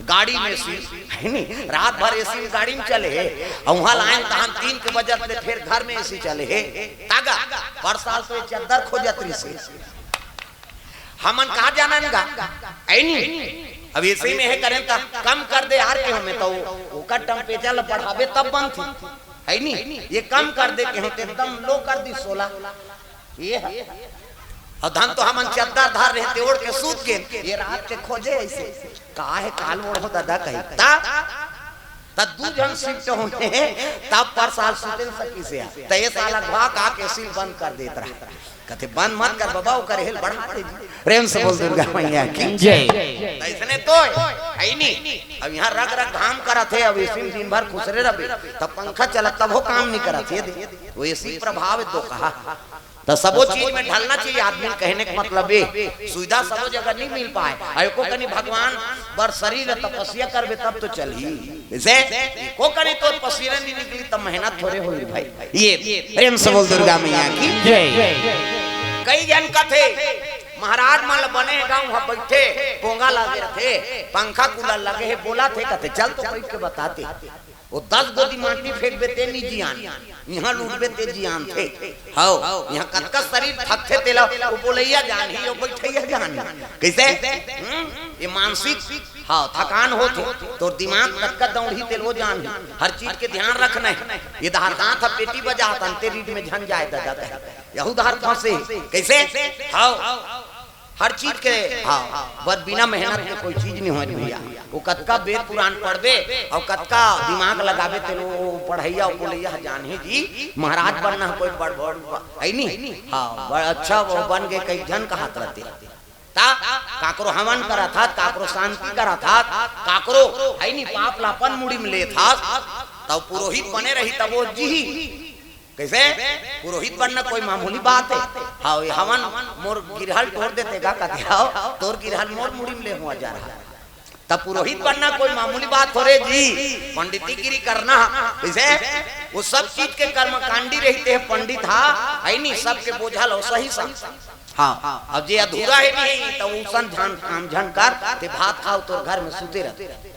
गाड़ी में AC, हे नी? रात भर AC में गाड़ी में चले हे, अउ उहाँ लाएन तहन तीन के बजत ले फेर घर में AC चले हे। तागा, पर साल तो ये चद्दर खोजत रहिस हे। हमन का जानन गा, है नी? अब ऐसे में हे करें त कम कर दे यार, के हमें तो ओकर टेम्परेचर ल बढ़ाबे तब बनथे, है नी? ये कम कर दे के होते एकदम लो कर दी सोला। ये है। अउ धन तो हमन चद्दर धर रहे थे, ओढ़ के सूत गेन। ये रात के खोजे ऐसे, का हे काल ओढ़ो दादा कही। ता, ता दू झन शिफ्ट होने, तब पर साल सुते सकी से। त ये साला घा का के सील बंद कर देत रहा। कथे बंद मत कर बाबा, ओकर हेल बढ़ा दे। प्रेम से बोल दुर्गा मैया की जय। त इसने तो है ही नहीं। अब यहाँ रग रग घाम करत हे, अब इसी दिन भर खुसरे रहे, तब पंखा चलत तब वो काम नहीं करत हे। वो इसी प्रभाव तो कहा। त सबो चीज में ढलना चाहिए आदमी, कहने का मतलब ये, सुविधा सबो जगह नहीं मिल पाए। अउ एको कनी भगवान बर शरीर तपस्या करबे तब तो चलही। जैसे एको कनी तोर पसीना नहीं निकली तब मेहनत थोड़े होई भाई। ये प्रेम से बोल दुर्गा मैया की जय। कई जन कथे महाराज मन ल बने गांव ह बैठे, पोंगा लगे रथे, पंखा कूलर लगे हे, बोला थे कथे चल तो बैठ के बताते। वो दस गोदी माटी फेंकबे ते नी जियान, इहाँ लूटबे ते जियान थे। हव, इहाँ कतका शरीर थकथे तेला वो बोलैया जानही, वो बैठैया जानही। कैसे? हम्म? ये मानसिक, हाँ, थकान होथे। तोर दिमाग कतका दौड़ही तेल वो जानही। हर चीज के ध्यान रखना है। ये दहार दांत ह पेटी बजात अंते रीढ़ में झन जाए दादा कहे। यहू दहार फंसे। कैसे? हव। हर चीज के, हाँ, बर बिना मेहनत के कोई चीज नहीं होय भैया। वो कतका वेद पुराण पढ़बे अउ कतका दिमाग लगाबे तेन वो पढ़ैया अउ बोलैया ह जानही जी। महाराज बनना ह कोई बड़ बड़ है नी। हाँ, बड़ अच्छा वो बन गए कई झन कहत रहते। ता काकरो हवन करत हस, काकरो शांति करत हस, काकरो है नी पाप ला अपन मुड़ी में लेत हस, तब पुरोहित बने रही तब वो जी कैसे? पुरोहित बनना कोई मामूली बात है? हाँ, ये हवन मोर गिरहल टोर देते गा कथे, हाँ, तोर गिरहल मोर मुड़ी में ले हुआ जा रहा। तब पुरोहित बनना कोई मामूली बात हो रे जी, पंडितीगिरी करना। कैसे? वो सब चीज के कर्मकांडी रहते हैं पंडित, हाँ, है नी, सबके बोझल हो सही सा। हाँ, अब जे अधूरा है नहीं, तो उसन झन, काम झन कर, ते भात खाओ, तोर घर में सुते रहते।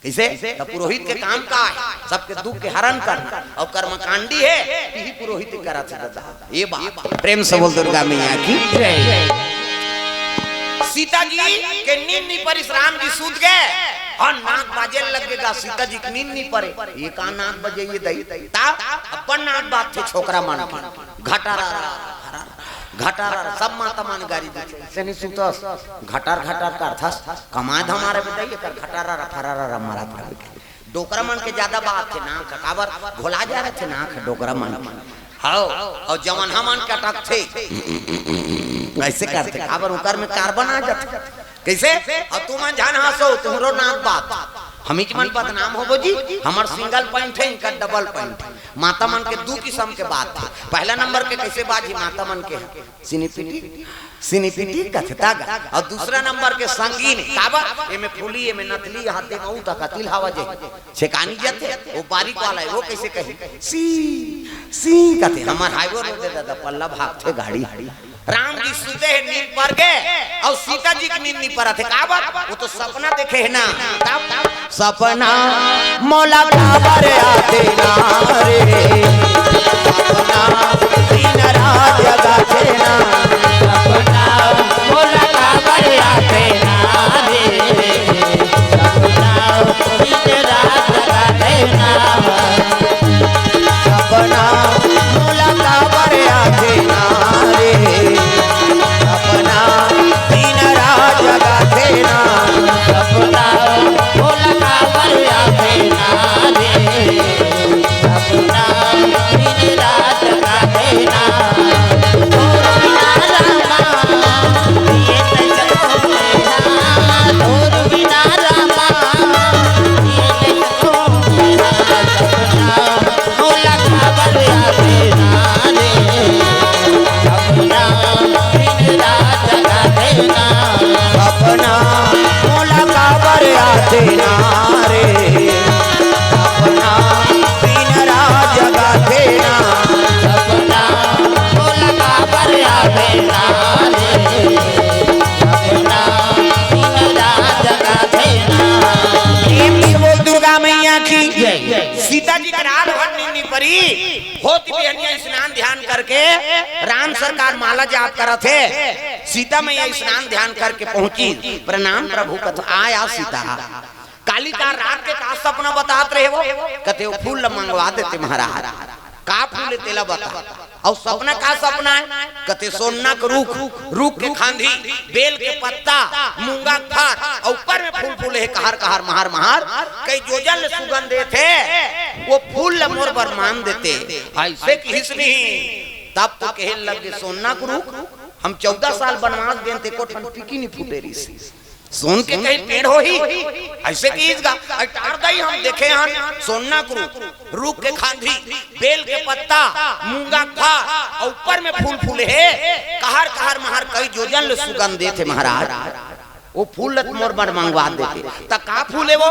कैसे? त पुरोहित के काम का है? सबके दुख के हरण करना। अउ कर्मकांडी है, यही पुरोहित करत हे दादा। ये बात। प्रेम से बोल दुर्गा मैया की जय। सीता जी के नींद नी परिस, राम जी सूत गए अउ नाक बाजे लगेगा, सीता जी के नींद नी परे। ये का नाक बजे ये दई? ता अपन नाक बात थे छोकरा मन के। घटारा, घटारा, सब माता मन गारी देथे। से नहीं सुतस, घटार घटार करथस, कमाए धमारे बताइए कर घटारा फरारा मारत रहे। डोकरा मन के ज्यादा बात थे ना, काबर घोला जा रहे थे ना डोकरा मन। हव, अउ जवन हमन के अटक थे, ऐसे करथे, काबर ओकर में कार्बन आ जाथे। कैसे? अब तुमन झन हंसो, तुम्हरो नाक बात। हमीच मन बदनाम होबो जी, हमर सिंगल पैंट है, इनका डबल पैंट है। माता मन के दू किसम के बात है। पहला नंबर के कैसे बाजी माता मन के है? सिनी पिटी, सिनी पिटी कथे तागा। अउ दूसरा नंबर के संगीन, काबर? एमे फूली, एमे नथली, हाथे में उता कतिल हवा जे। छेकानी जथे, वो बारीक वाला है, वो कैसे कही? सी, सी कथे, हमर हाईवे रोड दे दादा, पल्ला भागथे गाड़ी। राम जी सुते हे, नींद पर गे, अउ सीता जी के नींद नहीं परत हे। काबर? वो तो सपना देखे हे ना। तब सपना मोला काबर आथे ना रे, सपना दिन रात जगाथे ना। सपना मोला काबर आथे ना रे, सपना दिन रात जगाथे ना। सपना मोला काबर आथे ना रे, सपना दिन रात जगाथे ना। सपना मोला काबर आथे ना रे, सपना दिन रात जगाथे ना। तोर बिना रामा, ये कैसे कहूँ मैं ना, तोर बिना रामा, ये कैसे कहूँ मैं ना। जी के रात भर नींद नी परी, होत बिहनिया स्नान ध्यान करके राम सरकार माला जाप करत हे। सीता मैया स्नान ध्यान करके पहुंची, प्रणाम प्रभु कथे, आया सीता। काली का रात के का सपना बतात रहे हो? कथे, "वो फूल ल मंगवा देते महाराज।" "का फूल हे तेला बता।" "अउ सपना का सपना हे?" कथे, "सोन्ना के रूख, रूख के खांधी, बेल के पत्ता, मूंगा के फर, अउ ऊपर में फूल फूले हे, कहर कहर, महार महार, कई जोजन ले सुगंध देथे, वो फूल ल मोर बर मांग देते।" अइसे किहिस नहीं, तब तो कहे लगे, "सोन्ना के रूख, हम चौदह साल बनवास गेन, ते एको ठन पीकी नी फूटे रिहिस।" सोन के कहीं पेड़ होही, अइसे किहिस गा। अटार दई हम देखे हन, सोन्ना के रूख, रूख के खांधी, बेल के पत्ता, मूंगा के फर, अउ ऊपर में फूल फूले हे, कहर कहर महार कई जोजन ले सुगंध देथे महाराज। वो फूल ल मोर बर मंगवा देते। त का फूल हे वो?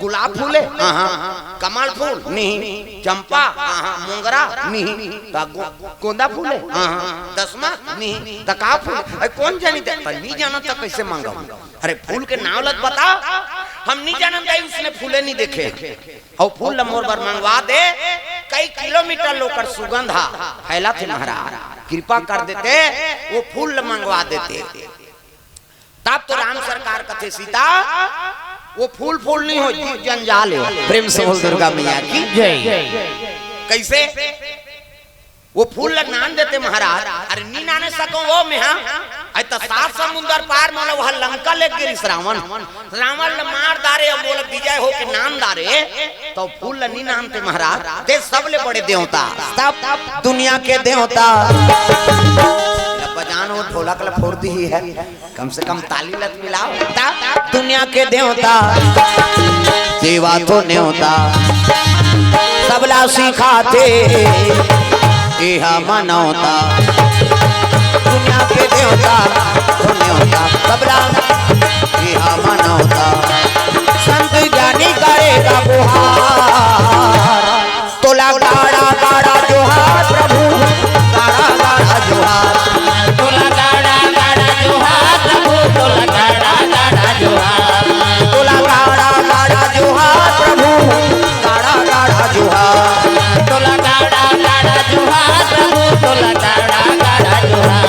गुलाब फूल हे? हाँ, हाँ। कमल फूल? नहीं। चंपा? हाँ, हाँ। मोंगरा? नहीं। त गो-, गोंदा फूल हे? हाँ, हाँ। दसमा? नहीं। त का फूल हे? अरे कोन जानी ते, त नी जानन त कइसे मंगाहूं? अरे फूल के नाव ल त बता, हम नी जानन दाई, उसने फूले नी देखे। अउ फूल ल मोर बर मंगवा दे, कई किलोमीटर ले ओकर सुगंध ह फैलत हे महाराज, कृपा कर देते, वो फूल ल मंगवा देते। तब तो राम सरकार कथे, "सीता, वो फूल फूल नी हो, जीव जंजाल हे।" प्रेम से बोल दुर्गा मैया की जय। कइसे? वो फूल ल नान देते महाराज। अरे नी नाने सकंव वो मेहा। अरे त सात समुंदर पार मोला वहां लंका ले गिरिस रावण। रावण ल मार डारे अउ मोला विजय होके नान डारे। त फूल ल नी नानते महाराज। ते सबले बड़े देवता। सब दुनिया के देवता। बजान वो ढोलक ल फोर दिही हे। कम से कम ताली ल त मिलाव। ता दुनिया के देवता, सेवा तो नेवता, सबला सिखाथे, एहा मनौता। दुनिया के देवता, तो नेवता, सबला, एहा मनौता। संत ज्ञानी करेगा गुहार। तोला गाड़ा गाड़ा जोहार प्रभु, गाड़ा गाड़ा जोहार। तोला गाड़ा गाड़ा जोहार प्रभु, तोला गाड़ा गाड़ा जोहार। तोला गाड़ा गाड़ा जोहार प्रभु, गाड़ा गाड़ा जोहार। तोला गाड़ा गाड़ा जोहार प्रभु, तोला गाड़ा गाड़ा जोहार।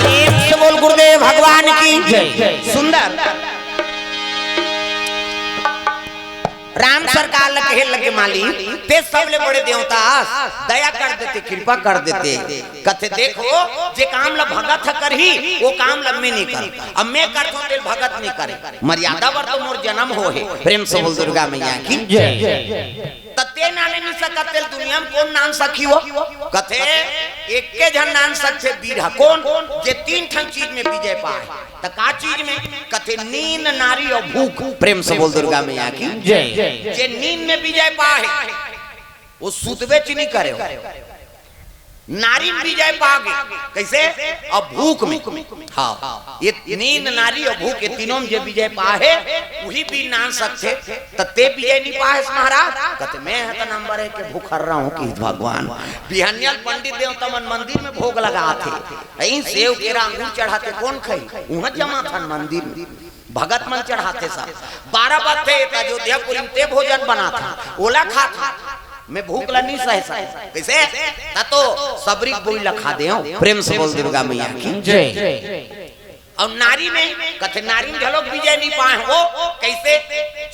प्रेम से बोल गुरुदेव भगवान की जय। सुंदर। राम सरकार ल कहे लगे, मालिक, ते सबले बड़े देवता अस, दया कर देते, कृपा कर देते। कथे, देखो, जे काम ल भगत ह करही, वो काम ल मैं नी करंव। अब मैं करथंव, तेल भगत नी करे। मर्यादा बर तो मोर जनम होहे। प्रेम से बोल दुर्गा मैया की जय। त ते नाने नी सकत, तेल दुनिया में कोन नान सकही वो? कथे, एके झन नान सकथे वीर ह। कोन? जे तीन ठन चीज में विजय पाए। त का चीज में? कथे, नींद, नारी अउ भूख। प्रेम से बोल दुर्गा मैया की जय। जे नींद में विजय पाए, वो सुतबेच नी करे हो। नारी में विजय पागे। कइसे? अउ भूख में। हाँ, ये नींद, नारी अउ भूख, ये तीनों में जे विजय पाहे, उही वीर नान सकथे। त ते विजय नी पाहेस महाराज? कथे, मैं ह त नंबर एक के भूखर्रा हंव कि भगवान। बिहनिया ल पंडित देवता मन मंदिर में भोग लगाथे। अई सेव केरा अंगूर चढ़ाथे, कोन खाही? उहां जमाथन मंदिर में। भगत मन चढ़ाथे सब। बारह बजथे त अयोध्यापुरी में ते भोजन बनाथे, ओला खाथे। मैं भूख ल नी सहे सकंव। कइसे? त तो सबरी बोई ल खा देंव। प्रेम से बोल दुर्गा मैया की जय। अउ नारी में कथे, नारी में घलोक विजय नी पाए हो। कइसे?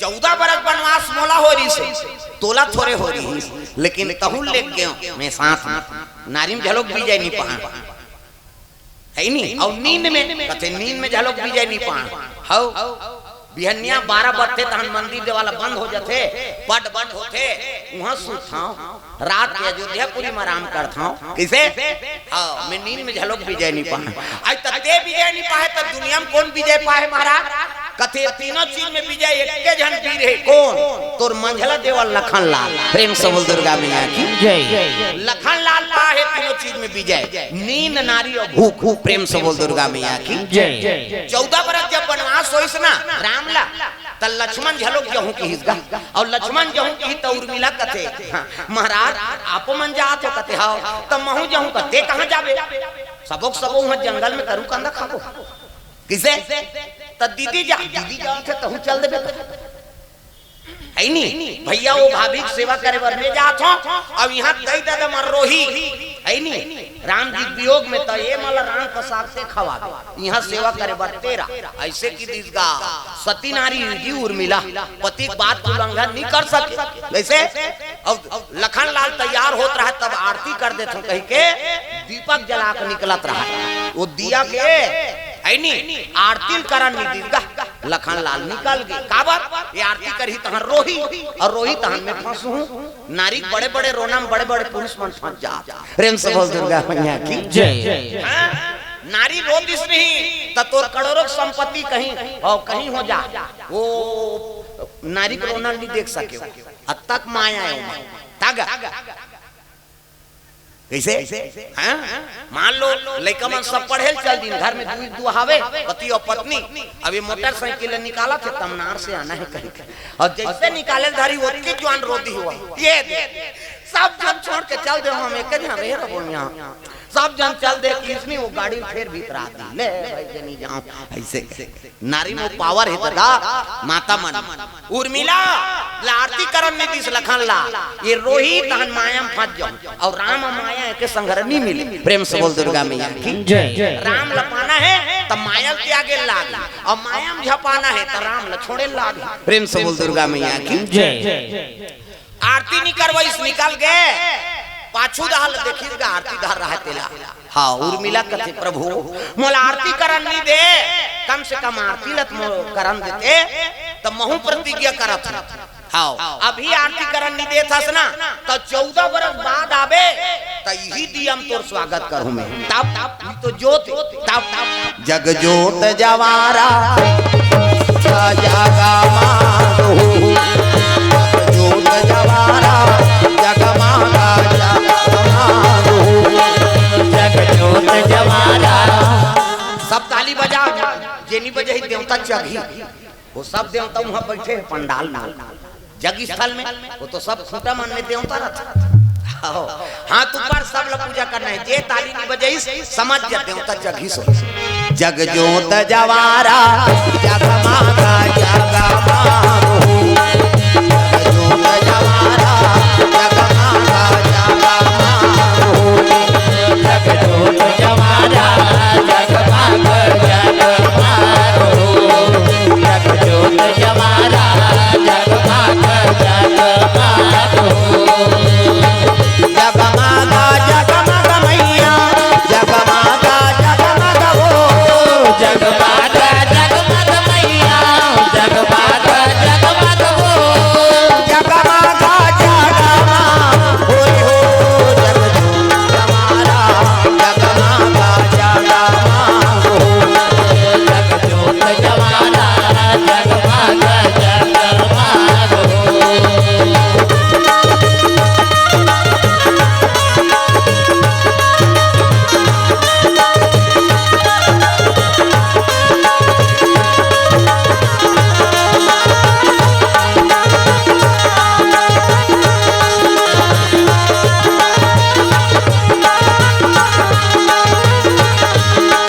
चौदह बरस बनवास मोला हो रिहिस, तोला थोरे हो रिहिस, लेकिन तहू ल लेग गेंव मैं साथ में। नारी में घलोक विजय नी पाए। हे नी? अउ नींद में, कथे नींद में घलोक विजय नी पाए हंव। बिहनिया बारह बजथे तहन मंदिर देवाला बंद हो जाथे, पट बंद होथे, उहाँ सुतथंव। रात के अयोध्यापुरी म आराम करथंव। कइसे? हाँ, मैं नींद में घलोक विजय नइ पाहंव। आज तक ते विजय नइ पाहे, त दुनिया में कोन विजय पाहे महाराज? कथे तीनों चीज में विजय एक्के झन वीर हे। कोन? तोर मंझला देवर लखन लाल। प्रेम से बोल दुर्गा मैया की जय। लखन लाल पाहे तीनों चीज में विजय, नींद, नारी अउ भूख। प्रेम से बोल दुर्गा मैया की जय। चौदह बरस जब बनवास होइस ना राम ला, त लक्ष्मण घलोक जहूं किहिस गा। अउ लक्ष्मण जहूं किहिस त उर्मिला कथे, हाँ, महाराज, आपो मन जात हो? कथे, हव। त महूं जहूं? कथे, कहाँ जाबे? सबो के सबो उहाँ जंगल में तरू कांदा खाबो। कइसे? त दीदी जा, दीदी जात हे, तहूं चल देबे। हइ नी? भइया ओ भाभी के सेवा करे बर मैं जात हंव, अउ इहाँ दई ददा मन रोही, हइ नी? राम जी के वियोग में त ए मन ला राम प्रसाद से खवाबे, इहाँ सेवा करे बर तेरा। अइसे किहिस गा, सती नारी जी उर्मिला, पति के बात के उल्लंघन नइ कर सके। कइसे? अउ लखन लाल तैयार होत रहय, तब आरती कर देथंव कहिके दीपक जला के निकलत रहय। ओ दिया के, हइ नी, आरती ल करन नइ दिस गा। लखन लाल निकल गे। काबर? ए आरती करही तहन रोही, अउ रोही तहन मैं फंसहूं। नारी के बड़े-बड़े रोना में बड़े-बड़े पुरुष मन फंस जात। प्रेम से बोल दुर्गा मैया की जय। हाँ? नारी रो दिस नहीं, त तोर करोड़ों संपत्ति कहीं, अउ कहीं हो जा। ओ नारी के रोना नइ देख सके। अतक माया हे ओमा। तागा। कइसे? हाँ? मान लो, लइका मन सब पढ़े ल चल दिन, घर में दुई दू हवे, पति अउ पत्नी। अब ए मोटरसाइकिल ल निकालत हे, तमनार से आना हे कहिके। अउ जइसे निकाले ल धरी, ओतके जुवान रो दिही। ए दे, सब झन छोड़ के चल दे, हम एके झन रहे रहो इहाँ। सब झन चल दे, किसनी ओ गाड़ी ल फेर भीतरा दी। ले भाई, जनी जाओ, अइसे। नारी में पावर हे ददा, माता मन। उर्मिला ला आरती करन नइ दिस लखन लाल। ए रोही तहन माया में फंस जाहूं। अउ राम अउ माया एके संघरा नइ मिले। प्रेम से बोल दुर्गा मैया की जय। राम ला पाना हे त माया ल त्यागे ल लाग, अउ माया में झपाना हे त राम ला छोड़े ल लाग। प्रेम से बोल दुर्गा मैया की जय। आरती नइ करवइस, निकल गे। पाछू डहर ल देखिस गा, आरती डहर रहय तेला। हाँ, उर्मिला कथे, "प्रभु, मोला आरती करन नइ दे, कम से कम आरती ल त मोला करन देते, त महूं प्रतिज्ञा करत हंव। हाँ, अभी आरती करन नइ देत हस ना, त चौदह बरस बाद आबे, त इही दिया म तोर स्वागत करहूं मैं।" तब, तब, ई तो जोत, तब, तब, जग जोत जवारा, जग मागो। जग जोत जवारा, जग मागा, जग मागो। जग जोत जवारा। सब ताली बजा, जे नइ बजाही देवता चघही। ओ सब देवता उहाँ बइठे हे पंडाल में। जग स्थल में, ओ तो सब खूंटा मन में देवता रहिथे। हाथ ऊपर, सब ला पूजा करना हे। जे ताली नइ बजाइस, समझ जा देवता चघिस हो। जग जोत जवारा, जगमागा जगमागो। जग जोत जवारा, जगमागा जगमागो। जग जोत जवारा, जगमागा जगमागो। जग जोत जवारा, जगमागा जगमागो। जगमागा जगमग मैया, जगमागा जगमग हो। जगमागा जगमग मैया, जगमागा जगमग हो। जगमागा जगमग होय हो, जग जोत जवारा, जगमागा जगमग हो। जग जोत जवारा, जगमागा जगमग हो।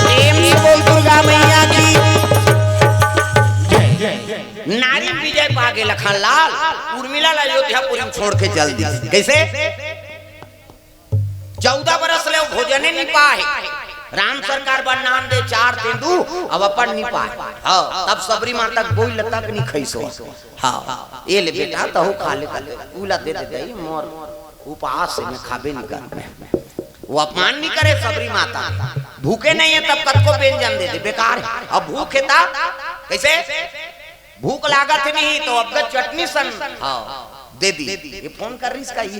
प्रेम से बोल दुर्गा मैया की। नारी विजय पागे लखन लाल, उर्मिला ला अयोध्यापुरी में छोड़ के चल दी। कइसे? चौदह बरस ले वो भोजने नइ पाए। राम सरकार बर नान दे चार तेंदू, अब अपन नइ पाए। हाँ, तब सबरी माता के बोई लता के नइ खइसो। हाँ, ए ले बेटा, तहू खा ले, खा ले। उला दे दे दई, मोर उपास हे, मैं खाबे नइ कर। वो अपमान नइ करे सबरी माता। भूखे नइ हे तब कतको व्यंजन दे दे, बेकार हे। अब भूख हे तब कइसे? भूख लागत हे नहीं तो अब चटनी सन, हाँ, दे दी। ये फोन कर रही इसका, ये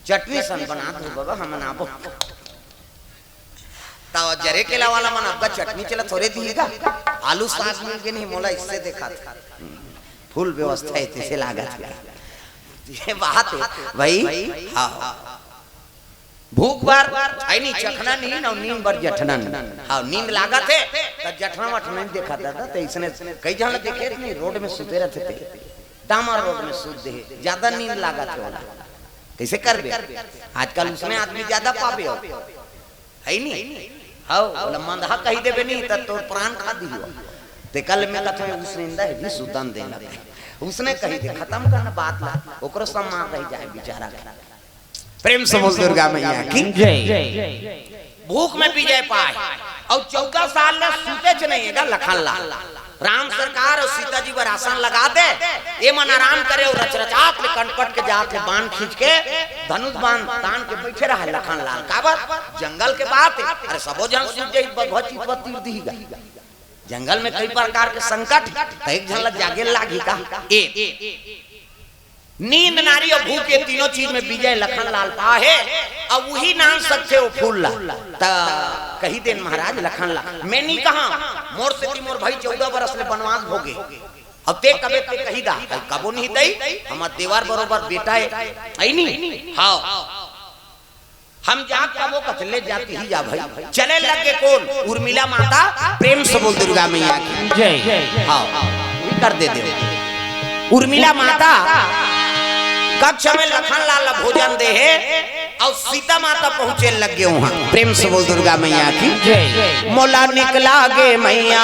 चटनी सन बना दो बाबा, हम बनाबो। तो जरे केला वाला मन अब चटनी चला थोरे दिएगा, आलू साग मिल के नहीं, मोला इससे देखा था। फुल व्यवस्था हे, तैसे लागत हे। ये बात हे भाई। हाँ, भूख बर हे नहीं, चखना नहीं ना, नींद बर जठना नहीं। हाँ, नींद लागत हे तो जठना वठना नहीं देखा दादा, तो इसने कई जन देखे नहीं, रोड में सुते रहते थे, डामर रोड में सुत दे, ज्यादा नींद लागत हे वाला। कैसे करबे? आजकल उसने आदमी ज्यादा पाबे हो, हे नहीं? हाँ, बोला मंदहा कही देबे नहीं तो तोर प्राण खा दी हो। ते कल में कथे उसने इंदा है भी सुतन देना, उसने कही दे, खत्म करना बात ला, ओकरो सम्मान रह जाए बेचारा के। प्रेम से बोल दुर्गा मैया की। जय। भूख में विजय पाए और चौदह साल में सूते च नहीं है लखन लाल। राम सरकार और सीता जी पर आसन लगा दे, ये मन आराम करे और रच रचात ले कनपट के जात ले बाण खींच के धनुष बाण तान के बैठे रहा लखन लाल। काबर? जंगल के बात हे। अरे सबो झन सूत जाही, बघवा चितवा तीर दीही गा। जंगल में कई प्रकार के संकट, तो एक झन ला जागे लागी का? ए नींद, नारी और भूख, ये तीनों चीज में विजय लखन लाल पा हे। अब वही नान सकथे वो फूल ला। त कही देन महाराज लखन लाल, मैं नहीं कहा, मोर से मोर भाई चौदह बरस ले बनवास भोगे। अब ते कबे ते कही दा, कबो नहीं दई, हमर देवर बरोबर बेटा हे, हे नहीं? हाँ। हम जात कबो कथले जाती ही जा भाई। चले लगे कौन? उर्मिला माता। प्रेम से बोल दुर्गा मैया की। जय। हाँ, वही कर दे दे। उर्मिला माता कक्ष में लखन लाल भोजन दे हे और सीता माता पहुंचे लग गए वहां। प्रेम से बोल दुर्गा मैया की। जय। मोला निकला गे मैया,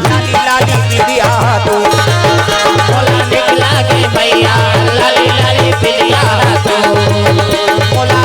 लाली लाली बिंदिया तू। मोला निकला गे मैया, लाली लाली बिंदिया तू। मोला